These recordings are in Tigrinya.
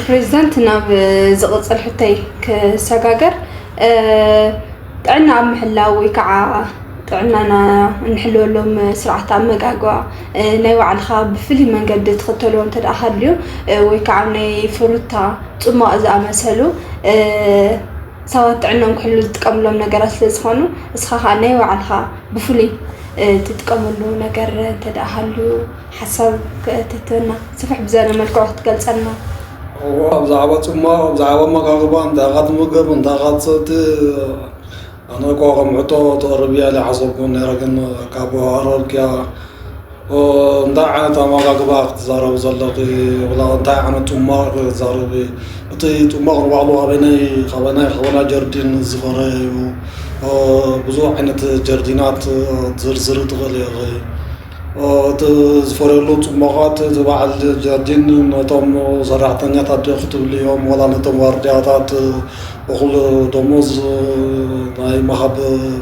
ፕሬዚዳንት፣ ናብ ዝቕጽል ሕቶይ ክሰጋገር፣ እ፣ ጥዕና ኣብ ምሕላው ወይ ከዓ ጥዕናና እንሕልወሎም ስርዓት ኣመጋግባ፣ እ፣ ናይ ባዕልኻ ብፍሉይ መንገዲ ትኽተልዎ እንተ ደኣ ሃልዩ፣ እ፣ ወይ ከዓ ናይ ፍሩታ፣ ጽሟቕ ዝኣመሰሉ፣ እ፣ ሰባት ጥዕናኦም ክሕሉ ዝጥቀምሎም ነገራት ስለ ዝኾኑ፣ እስኻ ከዓ ናይ ባዕልኻ ብፍሉይ፣ እ፣ ትጥቀመሉ ነገር እንተ ደኣ ሃልዩ ሓሳብ ክትህበና፣ ስፍሕ ብዝበለ መልክዑ ክትገልጸልና። እዎ፣ ብዛዕባ ጽማቕ፣ ብዛዕባ ኣመጋግባ፣ እንታይ ኢኻ ትምገብ፣ እንታይ ኢኻ ትሰቲ፣ ኣነ እኮ ከም ሕቶ ተቕርብያ ኢለ ሓሰብኩ ነይረ፣ ግን ካብ ኣቕረብክያ፣ ኦ፣ እንታይ ዓይነት ኣመጋግባ ክትዛረቢ ዘለኺ? ወላ እንታይ ዓይነት ጽማቕ ክትዛረቢ? እቲ ጽማቕ ንባዕሉ ካበይናይ፣ ካበይናይ፣ ካበይናይ ጀርዲን ዝፈረየ እዩ? ኦ፣ ብዙሕ ዓይነት ጀርዲናት ዝርዝር ትኽእሊ ኢኺ። ኦ፣ እቲ ዝፈርየሉ ጽማቓት፣ እቲ በዓል ጀርዲን ነቶም ሰራሕተኛታት ድዩ ክትብሊ እዮም፣ ወላ ነቶም ዋርድያታት እኹል ደሞዝ ናይ ምሃብ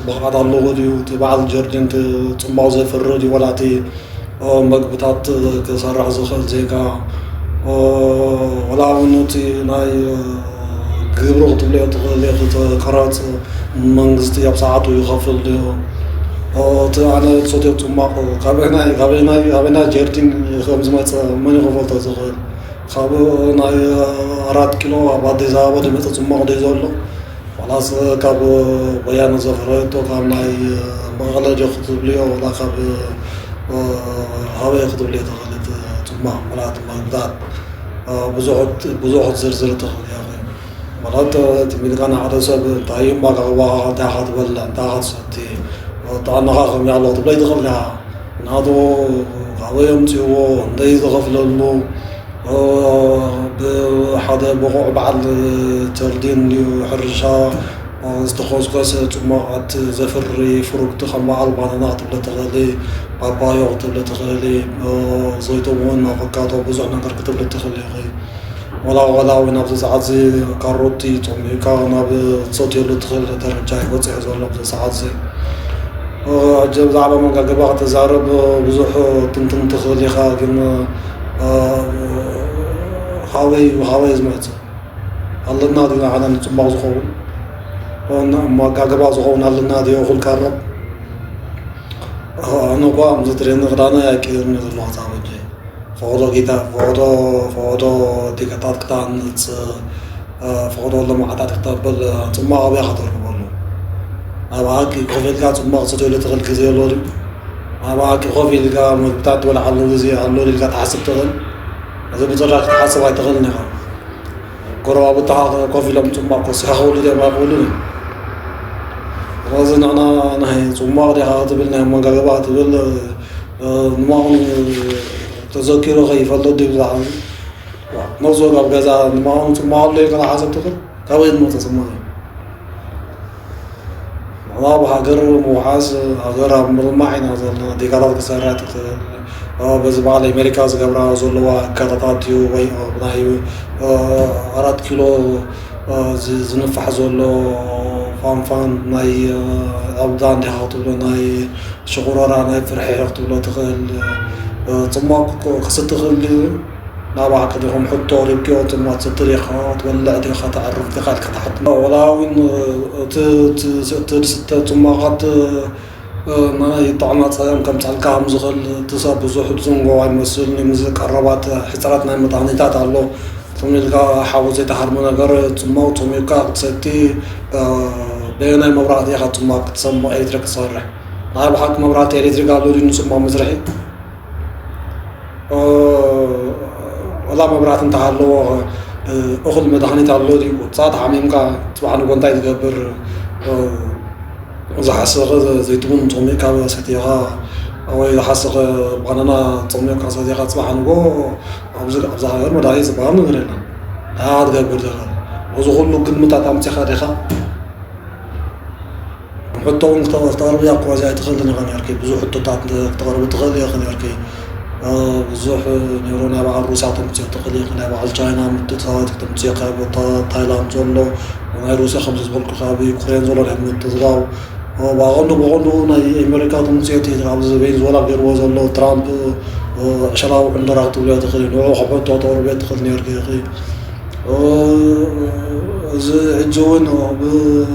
ብቕዓት ኣለዎ ድዩ? እቲ በዓል ጀርዲን እቲ ጽማቕ ዘፍሪ ድዩ? ወላ እቲ፣ ኦ፣ መግብታት ክሰርሕ ዝኽእል ዜጋ፣ ኦ፣ ወላ እውን እቲ ናይ፣ እ፣ ግብሪ ክትብልዮ ትኽእል ኢኺ፣ እቲ ቀረጽ መንግስቲ ኣብ ሰዓቱ ይኸፍል ድዩ? ኦ፣ እቲ ኣነ ዝሰትዮ ጽማቕ ካበይናይ፣ ካበይናይ፣ ካበይናይ ጀርዲን ከም ዝመጸ መን እዩ ክፈልጦ ዝኽእል? ካብ ናይ ኣራት ኪሎ ኣብ ኣዲስ ኣበባ ዝመጸ ጽማቕ ድዩ ዘሎ? ዋላስ ካብ ወያነ ዘፍረየቶ፣ ካብ ናይ መቐለ ድዩ ክትብልዮ፣ ዋላ ካብ፣ እ፣ ሃበይ ክትብልዮ ትኽእሊ እቲ ጽማቕ፣ ዋላ እቲ መግብታት፣ እ፣ ብዙሕ፣ ብዙሕ ክትዝርዝር ትኽእል ኢኻ። ማለት፣ እ፣ ትም ኢልካ ንሓደ ሰብ እንታይ እዩ ኣመጋግባኻ፣ እንታይ ኢኻ ትበልዕ፣ እንታይ ኢኻ ትሰቲ፣ እ፣ ጥዕናኻ ከመይ ኣሎ ክትብሎ ኣይትኽእልን ኢኻ። ምኽንያቱ ካበይ ኣምጺእዎ፣ እንደይ ዝኸፍለሉ፣ ኦ፣ ብሓደ ብቑዕ በዓል ጀርዲን ድዩ ሕርሻ፣ ኦ፣ ዝተኾስኮሰ ጽማቓት ዘፍሪ ፍሩክቲ ከም በዓል ባናና ክትብለ ትኽእሊ፣ ፓፓዮ ክትብለ ትኽእሊ፣ ኦ፣ ዘይትም እውን ኣቮካዶ ብዙሕ ነገር ክትብለ ትኽእሊ ኢኺ። ወላ፣ ወላ እውን ኣብዚ ሰዓት እዚ ካሮቲ ጸሚእካ ናብ ትሰትየሉ ትኽእል ደረጃ እዩ በጺሑ ዘሎ ኣብዚ ሰዓት እዚ። እ፣ ሕጂ ብዛዕባ ኣመጋግባ ክትዛረብ ብዙሕ ትንትን ትኽእል ኢኻ፣ ግን፣ እ፣ ሃበይ፣ ሃበይ ዝመጽእ ኣለና ድዩ ንዓና ንጽማቕ ዝኸውን? እ፣ ኣመጋግባ ዝኸውን ኣለና ድዩ እኹል ቀረብ? እ፣ ኣነ እኳ ከምዚ ትርእየኒ ክዳነይ ኣይቀይርን እየ ዘለኹ ክሳብ ሕጂ። ፈቐዶ ጌታ፣ ፈቐዶ፣ ፈቐዶ ዲጋታት ክትሃንጽ፣ እ፣ ፈቐዶ ልምዓታት ክተብል፣ እ፣ ጽማቕ ኣበይ ኢኻ ትረኽበሉ? ኣብ ዓቂ ኮፍ ኢልካ ጽማቕ ክትሰትየሉ ትኽእል ግዜ ኣሎ ድዩ? ኣብ ዓቂ ኮፍ ኢልካ ምግብታት ትበልዓሉ ግዜ ኣሎ ኢልካ ትሓስብ ትኽእል? እዚ ብጭራሽ ክትሓስብ ኣይትኽእልን ኢኻ። ጎረባብትኻ ኮፍ ኢሎም ጽማቕ ክስሕቑ ክኽእሉ ድዮም? ኣይክእሉን እዮም። ስለዚ ንሕና ናይ ጽማቕ ዲኻ ክትብል፣ ናይ ኣመጋግባ ክትብል፣ እ፣ ንማቑን ተዘኪሩ ከይፈልጥ ድዩ ብዛዕባ ነብሲ ወከፍ ገዛ ንማቑን ጽማቕ ኣሎ ኢልካ ክትሓስብ ትኽእል? ካበይ ዝመጸ ጽማቕ እዩ? ንሕና ኣብ ሃገር ምውሓስ፣ ሃገር ኣብ ምልማዕ ኢና ዘለና። ዲጋታት ክሰርሕ ትኽእል። እ፣ በዚ በዓል ኣሜሪካ ዝገብራ ዘለዋ እገዳታት እዩ ወይ ኣብ ናይ፣ እ፣ ኣራት ኪሎ፣ እ፣ ዝ-፣ ዝንፋሕ ዘሎ ፋንፋን ናይ፣ እ፣ ዕብዳ እንዲኻ ክትብሎ፣ ናይ ሽቑረራ፣ ናይ ፍርሒ ክትብሎ ትኽእል። እ፣ ጽማቕ ክስቲ ክእል ድዩ? ናባኻ ከዲኹም ሕቶ ሪብክዮ፣ ጽማቕ ትሰቲ ዲኻ፣ ትበልዕ ዲኻ፣ ተዕርፍ ዲኻ ኢልካ ትሓትኖ። ወላ እውን እቲ፣ እቲ፣ እቲ ዝስተ ጽማቓት፣ እ፣ ናይ ጥዕና ጸገም ከምጽኣልካ ከም ዝኽእል እቲ ሰብ ብዙሕ ዝዝንግቦ ኣይመስልን እዩ። ምስ ቀረባት ሕጽረት ናይ መድሃኒታት ኣሎ። ትም ኢልካ ሓዊ ዘይተሃርመ ነገር ጽማቕ ጸሚቕካ ክትሰቲ፣ እ፣ በየናይ መብራህቲ ኢኻ ጽማቕ ክትሰምቕ ኤሌክትሪክ ትሰርሕ? ናይ ብሓቂ መብራህቲ ኤሌክትሪክ ኣሎ ድዩ ንጽማቕ መስርሒ? እ፣ ወላ መብራህቲ እንተሃለዎ፣ እ፣ እኹል መድሃኒት ኣሎ ድዩ? ሳት ሓሚምካ ጽባሕ ንጎ እንታይ ትገብር? እ፣ ዝሓሰኸ ዘይትቡን ጸሚቕካ ሰቲኻ፣ ወይ ዝሓሰኸ ባናና ጸሚቕካ ሰቲኻ፣ ጽባሕ ንጎ ኣብዚ፣ ኣብዚ ሃገር መድሃኒት ዝበሃል ነገር የለን። እንታይ ክትገብር ዲኻ? እዚ ኩሉ ግምታት ኣምጺኻ ዲኻ? ሕቶ እውን ክተ-፣ ክተቕርብያ እኮ እዚኣ ኣይትኽእልን ኢኻ ነርኪ። ብዙሕ ሕቶታት ክተቕርቢ ትኽእል ኢኺ ነርኪ። እ፣ ብዙሕ ኔሮ ናይ በዓል ሩስያ ተምጽኦ ትኽእል ኢኺ፣ ናይ በዓል ቻይና ምትእትታዋት ተምጽኦ፣ ካብ ታ-፣ ታይላንድ ዘሎ፣ ናይ ሩስያ ከምዚ ዝበልኩ፣ ካብ ዩክሬን ዘሎ ናይ ምትእትታው፣ እ፣ ብቐንዱ፣ ብቐንዱ ናይ ኣሜሪካ ተምጽኦ እቲ ኣብዚ ቬንዙዌላ ገይርዎ ዘሎ ትራምፕ፣ እ፣ ዕሸላዊ ዕንደራ ክትብልዮ ትኽእል፣ ንዕኡ ከም ሕቶ ክተቕርብዮ ትኽእል ነርኪ ኢኺ። እዚ ሕጂ እውን ብ-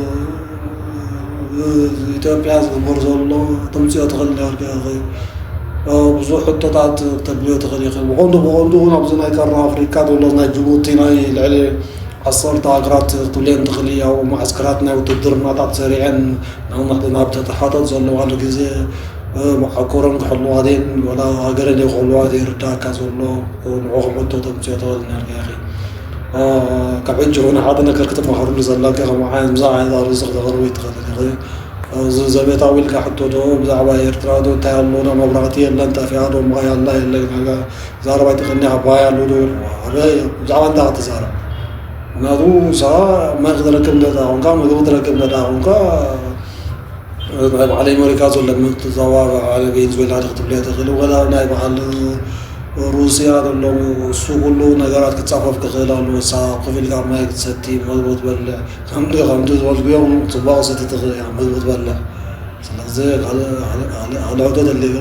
ብ- ኢትዮጵያ ዝግበር ዘሎ ተምፅኦ ትኽእል ነርካ። ብዙሕ ሕቶታት ክተብልዮ ትኽእል ኢኺ። ብቐንዱ ብቐንዱ እውን ኣብዚ ናይ ቀርኒ ኣፍሪካ ዘሎ ናይ ጅቡቲ ናይ ልዕሊ ዓሰርተ ሃገራት ክትብልየን ትኽእል። ኣብ መዓስከራት ናይ ውትድርናታት ሰሪዐን ናብ ናብ ተተሓተት ዘለዋሉ ግዜ መዓኮረን ክሕልዋ ደን ወላ ሃገረን ክሕልዋ ዘይርዳእካ ዘሎ ንዕኹም ሕቶ ተምፅኦ ትኽእል ነርካ ኢኺ። ካብ ሕጂ እውን ሓደ ነገር ክትመሃሩሉ ዘለካ ከምኡ ዓይነት ብዛዕባ ርእሲ ክተቕርቡ ይትኽእል ኢኺ። እዚ ዘቤታዊ ኢልካ ሕቶ ዶ ብዛዕባ ኤርትራ ዶ እንታይ ኣሎ ዶ መብራህቲ የለን ጠፊኣ ዶ ማይ ኣላ የለን ዛረባ ይትኽእልኒ ኣባይ ኣሎ ዶ ብዛዕባ እንታይ ክትዛረብ ምክንያቱ ንስኻ ማይ ክትረክብ እንተ ደኣ ኮንካ ምግቢ ትረክብ እንተ ደኣ ኮንካ ናይ በዓል ኣሜሪካ ዘሎ ምትዛዋ በዓል ቬንዙዌላ ክትብለ ትኽእል ወላ ናይ በዓል ሩስያ ዘሎ እሱ ኩሉ ነገራት ክፃፈፍ ክኽእል ኣለዎ እሳ ኮፍ ኢልካ ማይ ክትሰቲ ምግቢ ትበልዕ ከምቲ ከምቲ ዝበልኩዮ ጽቡቕ ሰቲ ትኽእል እያ ምግቢ ትበልዕ ስለዚ ካልእ ካልእ ካልእ ሕቶ ተልዩ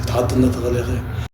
ክትሓትነ ትኽእል ኢኺ